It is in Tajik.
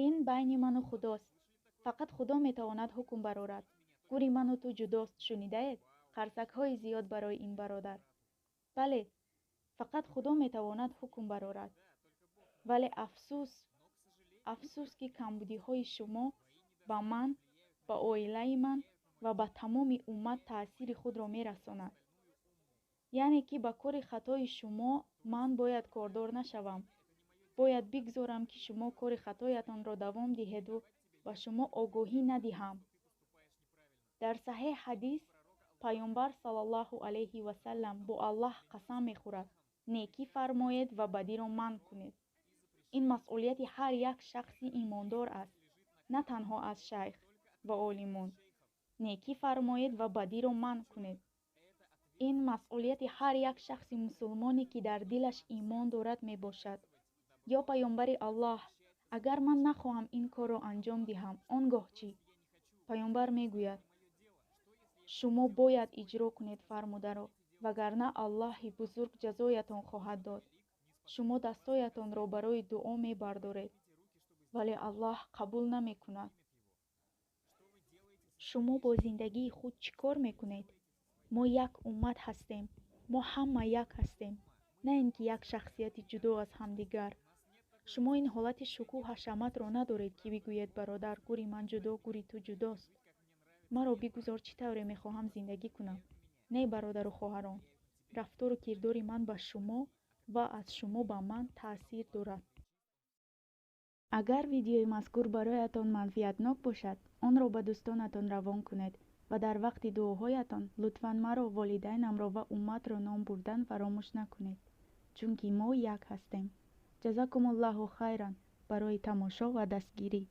Ин байни ману Худост. Фақат Худо метавонад ҳукм барорад. Гури ману ту ҷудост, шунидаед? Қарсакҳои зиёд барои ин бародар. Бале, фақат Худо метавонад ҳукм барорад. Вале афсӯс, афсӯс, ки камбудиҳои шумо ба ман, ба оилаи ман ва ба тамоми уммат таъсири худро мерасонад. Яъне ки ба кори хатои шумо ман бояд кордор нашавам. Бояд бигзорам, ки шумо кори хатоятонро давом диҳеду ба шумо огоҳӣ надиҳам. Дар саҳеҳ ҳадис Пайғамбар саллаллоҳу алайҳи васаллам бо Аллаҳ қасам мехӯрад: некӣ фармоед ва бадиро манъ кунед. Ин масъулияти ҳар як шахси имондор аст, на танҳо аз шайх ва олимон. Некӣ фармоед ва бадиро манъ кунед. Ин масъулияти ҳар як шахси мусулмоне, ки дар дилаш имон дорад, мебошад. Ё Пайғамбари Аллоҳ, агар ман нахоҳам ин корро анҷом диҳам, он гоҳ чӣ? Пайғамбар мегӯяд: шумо бояд иҷро кунед фармударо, вагарна Аллоҳи бузург ҷазоятон хоҳад дод. Шумо дастоятонро барои дуо мебардоред, вале Аллоҳ қабул намекунад. Шумо бо зиндагии худ чӣ кор мекунед? Мо як уммат ҳастем, мо ҳама як ҳастем, на ин ки як шахсияти ҷудо аз ҳамдигар. Шумо ин ҳолати шукӯҳ ҳашаматро надоред, ки бигӯед: бародар, гури ман ҷудо, гури ту ҷудост. Маро бигузор, чӣ тавре мехоҳам зиндагӣ кунам. Не, бародару хоҳарон, рафтору кирдори ман ба шумо ва аз шумо ба ман таъсир дорад. Агар видеои мазкур бароятон манфиатнок бошад, онро ба дӯстонатон равон кунед ва дар вақти дуоҳоятон лутфан маро, волидайнамро ва умматро ном бурдан фаромӯш накунед, чунки мо як ҳастем. Ҷазакумуллоҳу хайран барои тамошо ва дастгирӣ.